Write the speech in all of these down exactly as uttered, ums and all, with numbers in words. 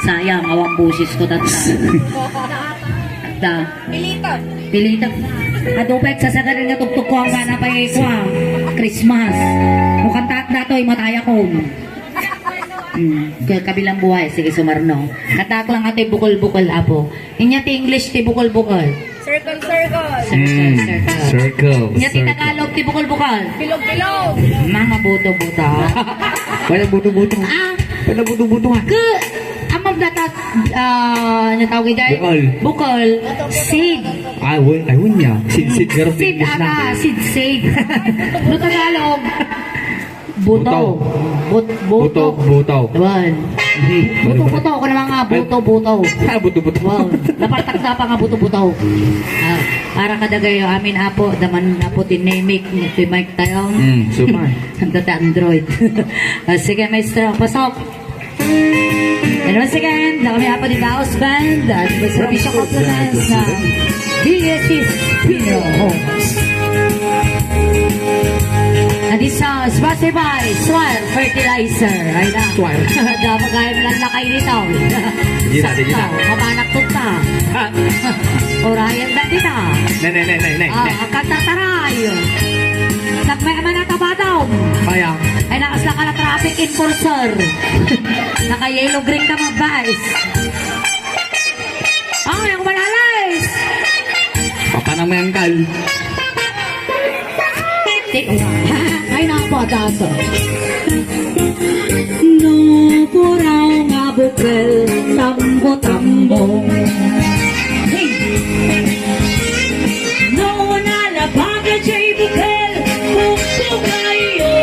Sayang, awan boses ko tatta. Da. Pilita. Pilita. Adu pay agsasagadan nga tugtog ko, ang gana pay ko, ah. Christmas. Mukan taat datoy, mataya ko. Hmm. Ka-, kabilang buhay, sige, sumarno. Katak lang atoy bukol-bukol, apo. Inya ti English ti bukol-bukol. Circle, circle. Circle, Mm, circle. Circle, Nya ti circle. Tagalog ti bukol-bukol. Bilog-bilog. Mga buto-buto. Wala buto-buto. Ah. Wala buto-buto, ah. Ke, amam data, ah, nya tawag iday? Bukol. Bukol. Seed. Ay, wun-, ay, wunya. Seed, seed, garong Seed, English na. Ata, seed, seed. No Tagalog. Buto. Buto. But-, buto. Buto, buto. Wan. Hindi. Buto, buto. Ako naman nga, buto, buto. Ah, buto, buto. Wow. Napartak na pa nga buto, buto. Ah, para kadagayo, amin, apo, daman, apo, tinimik, tinimik tayo. Mm, super. Ang dati Android. Ah, sige, maestro, pasok. And once again, na kami apo ni Baos Band, at may servisyo compliments na B S C Funeral Homes. And this song is sponsored by Soil Fertilizer. Ay na. Soil. Dapat gayam lang na kayo nito. Hindi natin Sakto. Kita. Mapanak to ta. Ha? Orayan na kita. Ne, ne, ne, ne, ne, Ah, ne. Ang kanta taray. Nagmay man ang tabadaw. Kaya? Ay, nakasla ka na traffic enforcer. Naka-yellow green ka, mga guys. Ay, ang malalis. Papanang may angkal. Ti-, ay, napadaso. No puraw nga bukel, tambo-tambo. Hey! No nalabag a jay bukel, bukbok kayo.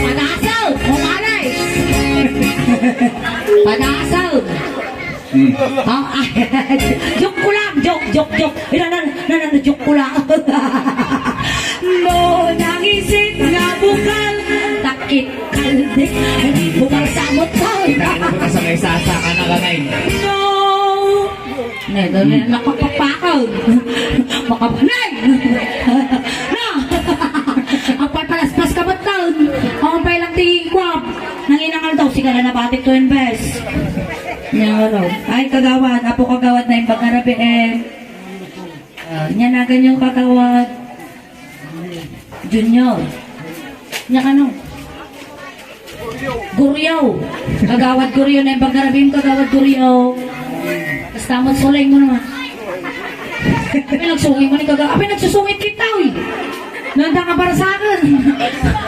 Padaso, umalay. Padaso. Hmm. Ah, ah, joke ko lang, joke, joke, joke. Ina, na, na, na, joke ko lang. No, nangisit nga bukal, takit kaldik, hindi ko magsamot ko. Kita, ano ko sa may sasaka na kanay? No. Ne, ne, nakapagpakaw. Makapanay. Na. Ang palpalaspas ka ba't taon? Ang pay lang tingin ko, ah. Nanginangal daw, sigala na batik to invest. Nya, ano? Ay, kagawad, apo kagawad na imbag nga rabii, eh. Ah, nya nagan yung kagawad. Junior. Nya kano? Guryaw. Kagawad Guryaw, na imbag nga rabii, kagawad Guryaw. Basta mo, sulay mo naman. Apay nagsungi mo ni kaga-, apay nagsusungit kita, uy. Nanda nga para sa akin.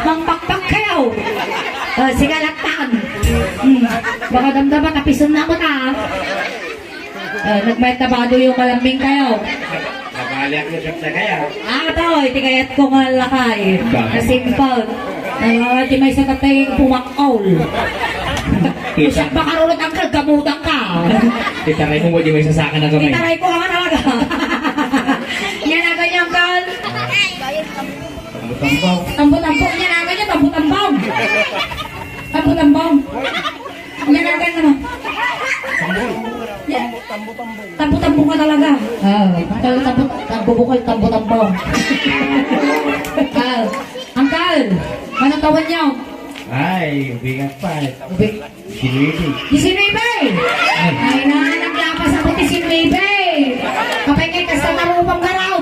Mangpakpak kayo. Ah, sige, laktag. Hmm. Baka damdama, tapisan na ako ta. Ah, nagmay tabado yung malambing kayo. Nabali ako sa kaya. Ah, to, iti kayat ko nga lakay. Bakit? Nasimpag. Ah, di may sa tatay pumakol. Kita. Usap makarulot ang kagamutan ka. Titaray mo, di may sasaka na gamay. Titaray ko nga talaga. Yan ang ganyan, Carl. Tambo-tambo. Tambo-tambo. Yan ang ganyan, tambo-tambo. Tambo-tambo. Yan ang ganyan naman. Yan. Tambo-tambo ka talaga. Ah, tambo-tambo, tambo-bukol, tambo-tambo. Ah, Uncle, ano taon niyo? Ay, ubigat pa. Ubi- Disinuybe. Disinuybe! Ay na, naglapas ako disinuybe. Kapag kay kasta tarupang garaw.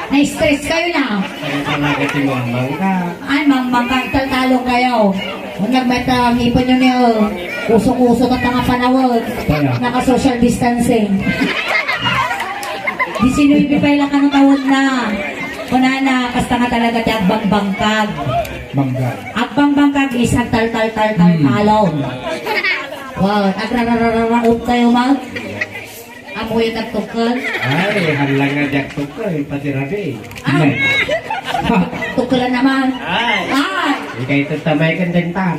Na-stress kayo na. Ay, talaga si Mangmang ka. Ay, Mangmang ka, italtalong kayo. Kung nagmata ang ipon nyo niyo, uso-uso ka tanga panawag. Kaya? Naka-social distancing. Disinuybe pa ilang ano taon na. Kunana, kasta nga talaga ti agbang-bangkag. Mangga. Agbang-bangkag is agtal-tal-tal-tal Hmm. talon. Wow, agrararararaop kayo, mag. Amoy nagtukol. Ay, halang nga diak tukol, pati rabi. Ah. Tukulan naman. Ay. Ah. Ikay tatamay kan dentan.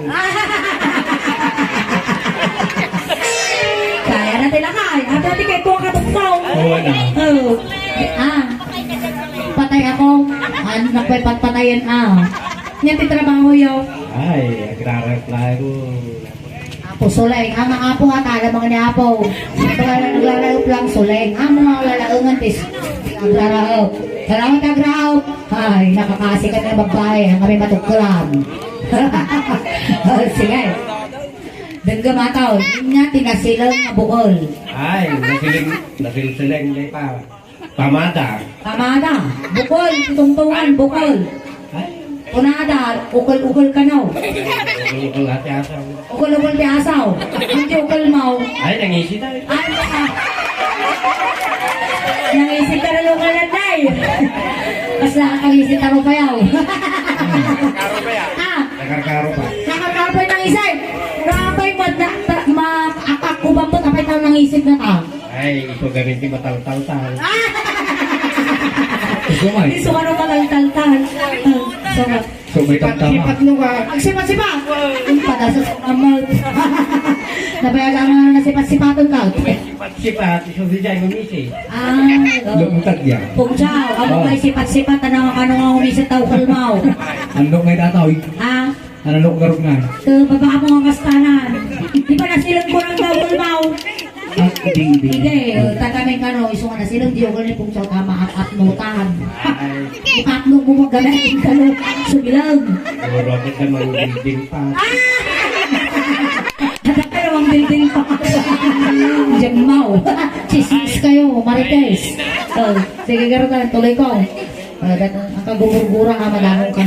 Kaya na tila kay. Ate, ate, kay kuha ka tukol. Oo na. Oo. Ah. Patay ako. Ano na pa'y patpatayan, ah. Yan ti trabaho yo. Ay, agrarap lang ako. Apo, suleng. Ang mga apo, ha, tala mga ni apo. Ito ka lang naglalaop lang, suleng. Ang mga lalaungan, tis, agraraop. Salamat, agraraop. Ay, nakakasi ka na babae. Ang kami matuklam. Oh, sige. Dengngem a tao, ania ti nasileng nga bukol? Ay, nasiling, nasilsileng, di pa. Pamada. Pamada. Bukol, ti tungtungan, bukol. Ay. Punada, ukel-ukel kano. Ukel-ukel ti asaw. Ukel-ukel ti asaw. Iti ukel mo. Ay, nangisit ay. Ay, ah. Nangisit ka na lukalan, day. Mas nakakangisit ka pa yaw. Ah. Nakarkaro pa. Nakarkaro pa yung nangisit. Grabe, ma-, na-, ma-, atak ko ba po, tapay tao nangisit na ka? Ay, isu gamin ti mataltaltal. Ah! Isu man. Isu ka na mataltaltal. Ah, isu ka. So, may tamtama. Sipat-sipat no ka. Agsipat-sipat. Ang padasa sa kamot. Nabayagan mo na nasipat-sipatan ka. Sipat-sipat, isu di jay gumisi. Ah, oh. Lumutad yan. Pungjaw, amo Oh. kay sipat-sipat, ano, ano nga umisit tao kalmaw? Ano nga itataw? Ah? Ano, lukgarog na? Ito, baba mo ang kastanan. Di ba nasilong ko ng tao kalmaw? Ah, hindi, hindi. Hindi, eh, tatamay ka, no? Isu nga nasilong, di ako ni Pungjaw tama at atnutan. Ay. Itatno mo magana yung kano, sumilang. Pero bakit naman building pa? Ah! Ada ka namang building pa. Diyan, mau. Chismis kayo, Marites. Oh, sige, garo tayo, tuloy ko. Oh, dat-, ang kagumurgura ka, madanong ka.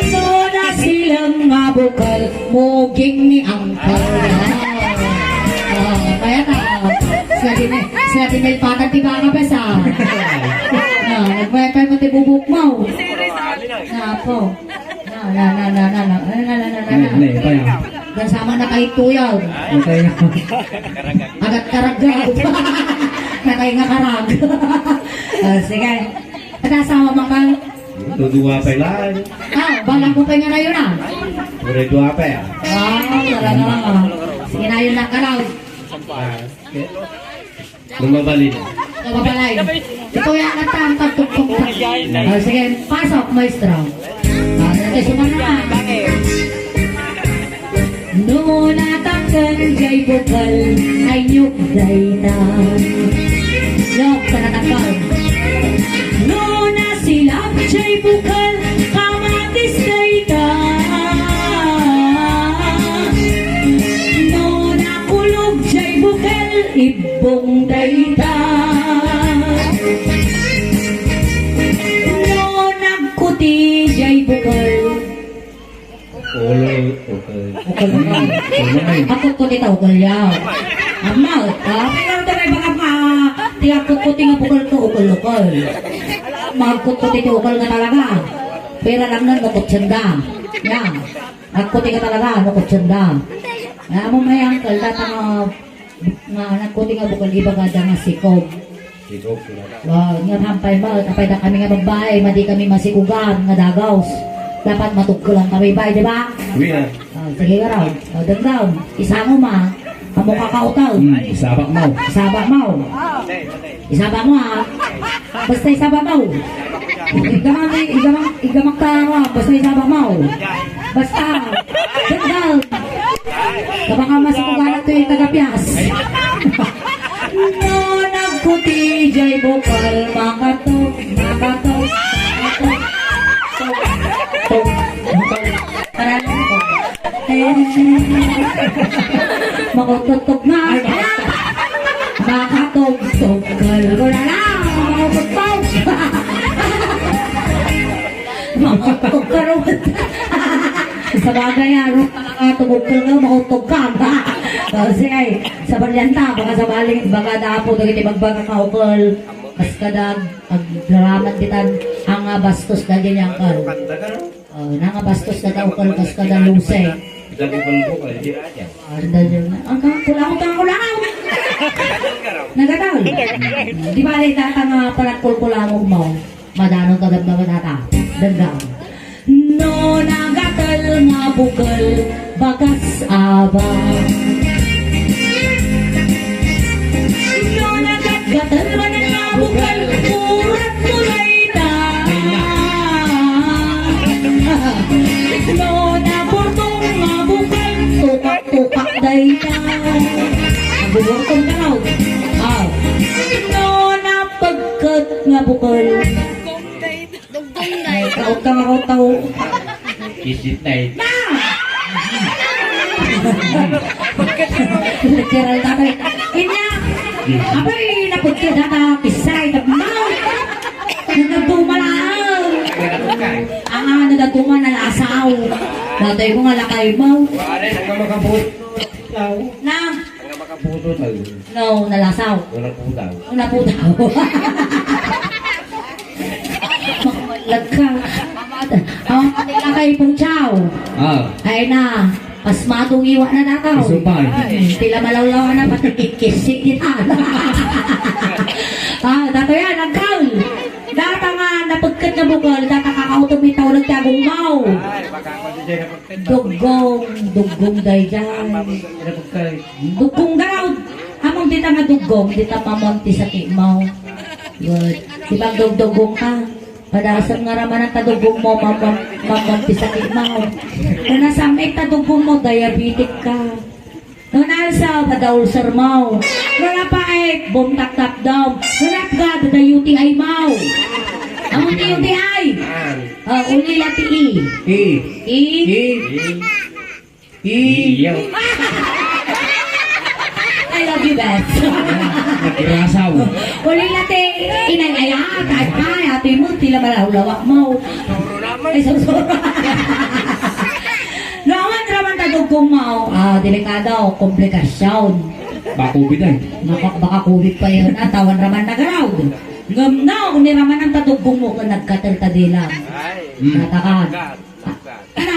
No nasileng nga bukal, muging ni Angkal. Oh, kaya ta, oh. Sila din, sila din nalipatan ti baka, bes, ah. Ah, nagmayat pa mo ti bubuk mo. Apo. Na, na, na, na, na, na. Ay, na, na, na, na, na. Ay, na, na, na. Dan sama na kay Tuyaw. Matay na. Agat karagag. Natay nga karag. Ah, sige. At asawa mo ka? Ito, dua pa lang. Ah, bala mo pa nga na yun, ah. Puro dua pa, ah. Ah, talaga, ah. Sige na yun lang ka raw. Ah, okay. Lumabalin. Lumabalay. Ito yan ang tangkad tugtog. Ah, sige, pasok, maestro. Ah, ito, sumama na. No natakkan jay bukal, ay nyuk dayta. Nyuk, sa natakkan. No nasilap jay bukal, kamatis dayta. No nakulog jay bukal, ibbong dayta. No nagkuti jay bukal, Ulo, okay. Ukol mo. Hmm, ukol mo. Akot ko ti tao, ukol yaw. Amma, ah, pero ito may mga pa, ti akot ko ti nga bukol ko, ukol-ukol. Magkot ko ti ukol nga talaga. Pero lang nun, nukot senda. Yan. Akot ti nga talaga, nukot senda. Alam mo, may angkol, datang, ah, nga anak ko, ti nga bukol, ibaga da nga sikog. Sikog, sikog. Wow, nga hampay mo, tapay da kami nga babae, madi kami masikugan nga dagaws. Dapat matugkulan kami, bay, di ba? Uwi na. Oh, sige, raw. Oh, dagdaw. Isango ma. Amo ka kautaw. Hmm, isabak mo. Isabak mo. Isabak mo, ha? Basta isabak mo. Igamang, igamang, igamang taro, basta isabak mo. Basta. Dagdaw. Kabaka mas kung gana to yung tagapias. No, nagkuti, jay bukal, makato, makato, makato. Para lang po. Eh, makututog na. Makatugtog. Kalko na lang. Makututog. Makututog ka ron. Sa bagay, ano, makatugog ka ron, makututog ka. Kasi ay, sa balyanta, baka sa baling, baka dapo, dagiti magbaga ka ukol. Kas kadag, agdaramat ditan, ang, ah, bastos na din yung karo. Oh, nangabastos na daw kal kas kada luse. Dagukol mo, kaya di na niya. Anda dyan na. Ang kang kulangaw, kang kulangaw! Nagataw. Di ba, ay tata nga panagkulkulangaw mo? Madano ka ganda matata. Dagdaw. No nagatal nga bukal, bakas aba. No nagatgatal man nga bukal, urat mo dayta. No naburtong nga bukal, tukak-tukak dayta. Naburtong ka raw. Ah. No napagkat nga bukal. Dugtong na. Ay, kautaw-utaw. Isit na eh. Na! Literal data. Inya, apay, napudka data, pisay, the mouth. Nagduma lang. Ah, nagduma na lasaw. Datoy ko nga lakay mo. Pare, nagmamakabuto. Na. Nagmamakabuto tayo. No, nalasaw. Wala po daw. Wala po daw. Lagka. Ang kanila kay Pungchaw. Ah. Ay na. Mas matungiwa na dataw. Isumpay. Tila malawlaw na pati kikisik kita. Ah, dato yan, ang call. Data nga napagkat nga bukal, data kakautom itaw nagtagong mau. Ay, baka ako di dyan napagkat. Dugong, dugong dayjay. Napagkat. Dugong daw. Among dita nga dugong, dita mamon ti sakit mo. Good. Di ba dugdugong ka? Padasem nga ramanan ta dugong mo, mamon, mamon ti sakit mo. Kung nasamit ta dugong mo, diabetic ka. No nalsa, pada ulcer mo. No napait, bumtaktak daw. No napga, dada U T I mo. Among ti U T I. Ah, uli la ti E. E. E. E. E. Iyo. I love you, best. Nagrasaw. Uli na ti inay-ayat, ay, ay, ati mo, tila malawlawak mo. Ay, susura. Nawan raman ta dugong mo. Ah, delikado, komplikasyon. Baka COVID ay. Baka, baka COVID pa yun. Ah, tawan raman nagaraw. Ngem no, ni raman ang tadugong mo kung nagkatel ta dilam. Mm. Natakan. Ana,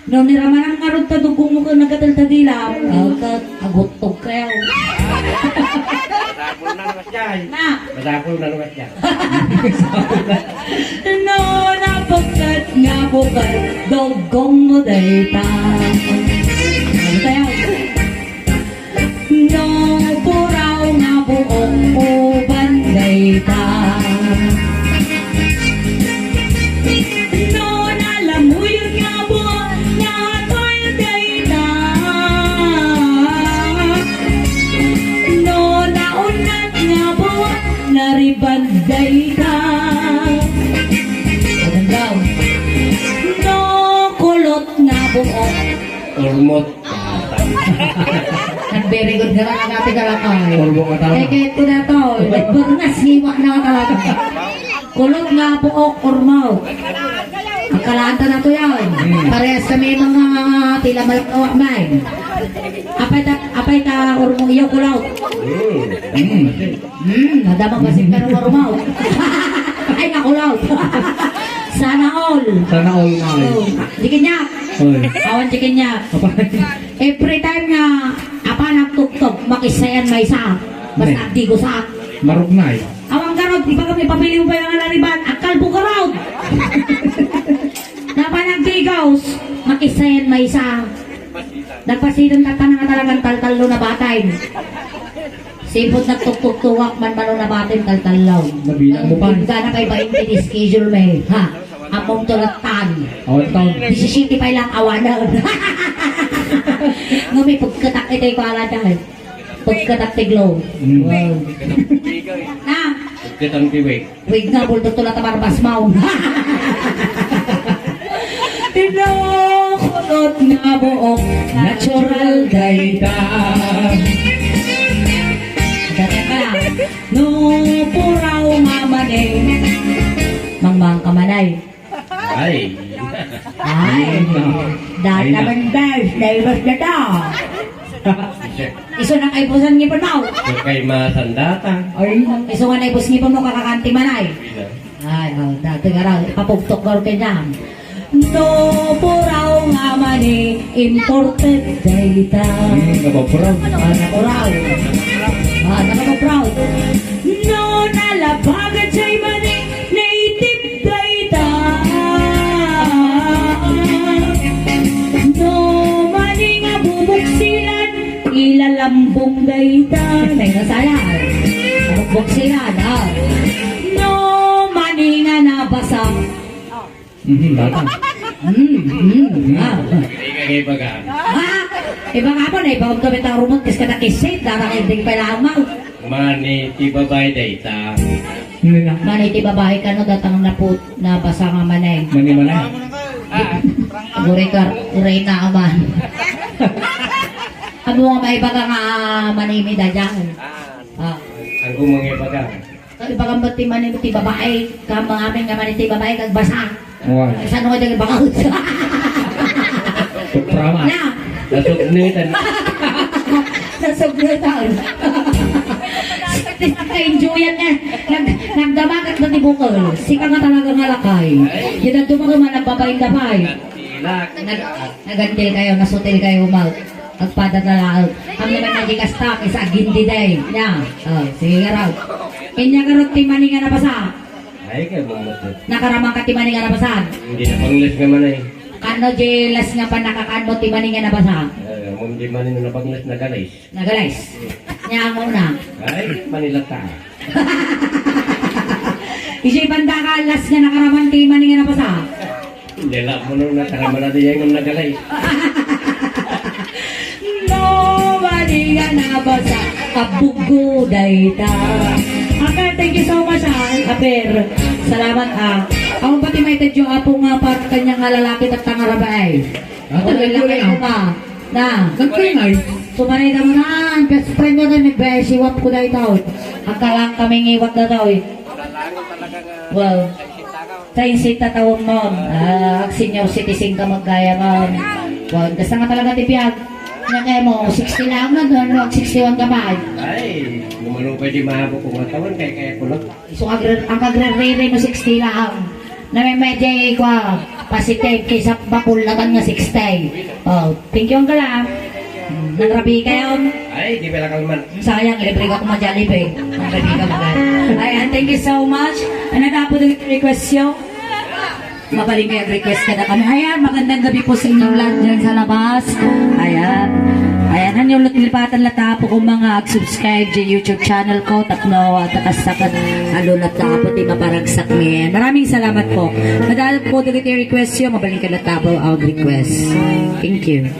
no, ni ramanan ngarud ta dugong mo ken nagatel ta dilam, agkat aguttog kayo. Masapul na naman siya. Na. Masapul na naman siya. No, napagkat nga bukal, dugong mo dayta. Ano tayo? No puraw nga buok uban dayta. No nalamuyod nga buok nga atol dayta. No naunat nga buok naribad dayta. Ano daw? No kulot nga buok. Urmot. Ang very good nga lang ang ating kalakay. Urbo ka tama. Kaya kahit ko na to, nagburnas, hiwa na talaga. Kulot nga buok, urmaw. Ang kalaanta na to yan. Hmm. Parehas kami mga tila malakawa man. Apay ta, apay ta, urmo iyo, kulot. Hmm. Hmm. Hmm, nadama ka si Karo Marumaw. Ay, nakulot. Sana all. Sana all na. Oh, di kanya. Oy. Awan di kanya. Apa? Every time nga apa nagtuktok, makisayan maysa. Basta ne. Agdi ko sa. Marugnay. Awan garod, di ba kami papili mo pa yung alariban? Akal bukarod. Napa nagdigaws, makisayan maysa. Nagpasidan ka pa na nga talagang taltallo na batay. Sipod nagtuktuktuwak man mano na batin taltallaw. Nabilang mo pa. Ang gana pa'y bainte di schedule me, ha? Among tulatan. Awan taon. Disisiti pa'y lang awanan. Ngumi, pagkatak ito'y kuala dahil. Pagkatak ti glow. Mm. Wow. Na? Pagkatang tiwik. Wig nga, bulto to la ta barbas maw. Pinokulot nga buok, natural dayta. Dati pala, no puraw nga mani. Mangmang ka manay. Ay. Ay. Ay, no. Data. Ay, na. Barbas, naibas na ta. Isu na kaibusan ngipon mo. Kay masandata. Ay, isu nga naibus ngipon mo, kakakanti man ay. Ay, oh, dati ka raw, ipapugtok ka rin kanya. No puraw nga mani, imported data. Hmm, napapuraw. Ah, napuraw. Ah, nakapapuraw. No nalabagan jay mani, native data. No mani nga bubuksilan, ilalambong dayta. Nay, nasaya. Bubuksilan, ah. No mani nga nabasa. Mhm, bata. Hmm, hmm, ah. Hindi ka kay baga. Ha? Iba nga po, na iba kong kami tarumot, kas ka nakisit, darang hindi pa lamang. Mani ti babae dayta. Hindi na. Mani ti babae kano datang naput-, nabasa nga manay. Mani manay. Guri ka, guri na aman. Amo nga maibaga nga manimida diay. Ah. Ang kumang ibaga. Kaibaga met ti mani ti babai, kama amin nga mani ti babai, kag basa. Wow. Saan mo dyan bakal? Sobra man. Na. Nasugnitan. Nasugnitan. Sa ka-enjoyan nga. Nag-, nagdamagat na ti bukol. Sika nga talaga nga lakay. Di na dumaga man ang babaeng dapay. Nag-, nagantil kayo, nasutil kayo, umaw. Agpada na laeng. Ang naman na di kasta, kaysa agindi day. Ya. Oh, sige, garaw. Inya garot ti mani nga nabasa. Ay, kay mo mo. Nakaraman ka ti mani nga nabasa. Hindi na pangles nga man ay. Kano di las nga panakakan mo ti mani nga nabasa? Eh, mo di mani na pangles na galis. Nagalis. Nya ang una. Ay, Manila ta. Isi banda ka las nga nakaraman ti mani nga nabasa. Hindi lang mo nung nakaraman na diyan yung nagalay. Nobody nga nabasa. Abugo dayta. Aper, thank you so much, ah. Aper, salamat, ah. Ako pati may tadyo apo nga para kanyang nga lalaki at tangarabay. Ah, talaga lang, ah. Ko na. Na. Nagkaingay. Sumanay ka mo na. Best friend ko na ni Beshi. Wap ko dahil taon. Agkalang kami ngiwat na tao, eh. Wow. Sa insita taon mo. Ah, senior citizen ka magkaya mo. Wow. Basta nga talaga ti biag. Nga kaya mo, sixty lang na doon, no? Sixty-one ka pa. Ay, lumalupay di mahabo kung matawan, kaya kaya ko lang. So, agre-, ang kagrerere mo, sixty lang. Namemedya ko, ah, positive kaysa bakulatan nga sixty. Oh, thank you, Uncle, ah. Hmm, nangrabi kayo. Ay, di pala kalman. Sayang, libre ka kuma Jollibee. Nangrabi ka ba? Ayan, thank you so much. Ano na po yung request nyo? Mabaling kayo request ka na kami. Ayan, magandang gabi po sa inyong lahat dyan sa labas. Ayan. Ayan, ano yung lipatan lata po kung mga subscribe sa YouTube channel ko, tapno at kasakat alo na tapo ti maparagsak mi. Maraming salamat po. Madalap po dagiti request yo, mabalin ka na tapo ang request. Thank you.